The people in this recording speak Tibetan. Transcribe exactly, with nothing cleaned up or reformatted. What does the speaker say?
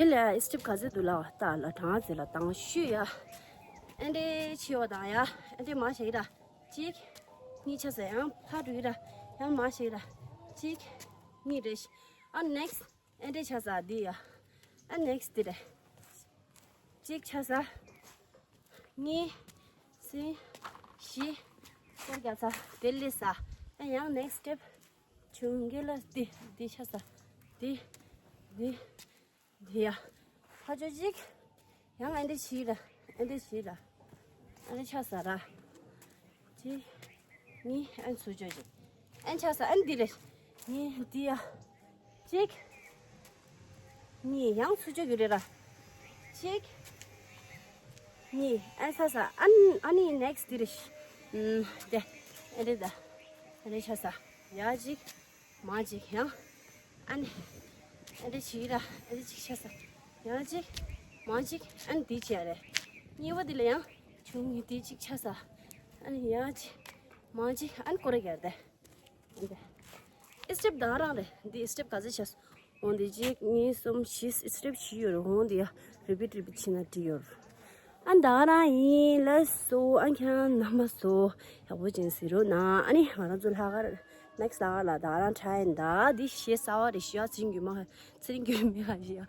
དེ་ལས་སི་ཊེབ་ག་ཚོད་འདུག་ལབ་པ་ལྟ་ལ། གྲངས་ཚེ་ལ་དང་ཤོས་ཡ། ཨེ་འདྲས་བྱེད་པ་དང་ཡ། ཨེ་འདྲས་མར་བཞག་གི་ར། གཅིག་གཉིས་ཆ་ས་ཡང་ཕར་འགྲོ་གི་ར། ཡང་མར་བཞག་གི་ར། གཅིག་གཉིས་རེད། ཨ་ནེག་སི་ཊི་ཨེ་འདྲས་ཆ་ས་འདི་ཡ། ཨ་ནེག་སི་ཊི་འདི་རེད། གཅིག་ཆ་ས། གཉིས། གསུམ། བཞི། སྐོར་རྒྱག་ས། དེ་ལས་ས། ཨ་ཡང་ནེག་སི་ཊེབ་བྱུང་གི་ལ། འདི་འདི་ཆ་ས། འདི་འདི་འདི་ཡ། ཕར་ཕྱོགས་གཅིག་ཡང་ཨེ་འདྲས་བྱེད་ར། ཨེ་འདྲས་བྱེད་ར། ཨེ་འདྲས་ཆ་ས་ར། གཅིག་གཉིས། ཨན་ཚུར་ཕྱོགས་གཅིག་ཨན་ཆ་ས། ཨན་འདི་རེད། གཉིས། འདི་ཡ། གཅིག་གཉིས། ཡང་ཚུར་ཕྱོགས་ཡོད་རེད་ར། གཅིག་གཉིས། ཨན་ས་ས། ཨན་ཨ་ནི་ནེག་སི་ཊི་འདི་རེད། ཨམ། དེ་ཨེ་འདྲས་ད། ཨེ་འདྲས་ཆ་ས། ཡ་གཅིག་མ་གཅིག་ཡང་། ཨ་ནི། ཨ་འདྲས་བྱེད་ར། ཨ་འདྲས་གཅིག་ཆ་ས། ཡང་གཅིག་མ་གཅིག་ཨ་ནི་འདི་བྱེད་རེད། གཉིས་པ་འདི་ལ་ཡང་བྱུང་ནི་འདི་གཅིག་ཆ་ས། ཨ་ནི་ཡང་གཅིག་མ་གཅིག་ཨ་ནི་སྐོར་ར་རྒྱག་རེད། ཨ་འདི། ཨི་སི་ཊེབ་ད་རང་རེད། འདི་ཨི་སི་ཊེབ་ག་ཚོད་ཆ་ས། འོང་འདི་གཅིག་གཉིས་གསུམ་བཞི། ཨི་སི་ཊེབ་བཞི་ཡོད་རེད། འོང་འདི་ཡ་རི་པིཊ་རི་པིཊ་བྱེད་ན་འགྲིག་ཡོད་རེད། ཨ་ད་རང་ཡིན་ལགས་སོ། ཨ་ཁྱེད་རང་རྣམ་པ་ཚོ་ཡག་པོ་ཅིག་གཟིགས་རོགས་གནང་། ཨ་ནི་ང་རང་ཚོ་ལྷག་དཀར་ནེག་སི་ཊི་ལྷག་དཀར་ལ་ད་རང་ཊ་རའི་ཡིན་ད། འདི་གཞས་གསར་པ་རེད་ཤག་ཚེ་རིང་སྒྲོལ་མ། ཚེ་རིང་སྒྲོལ་མ་ལ་ཤག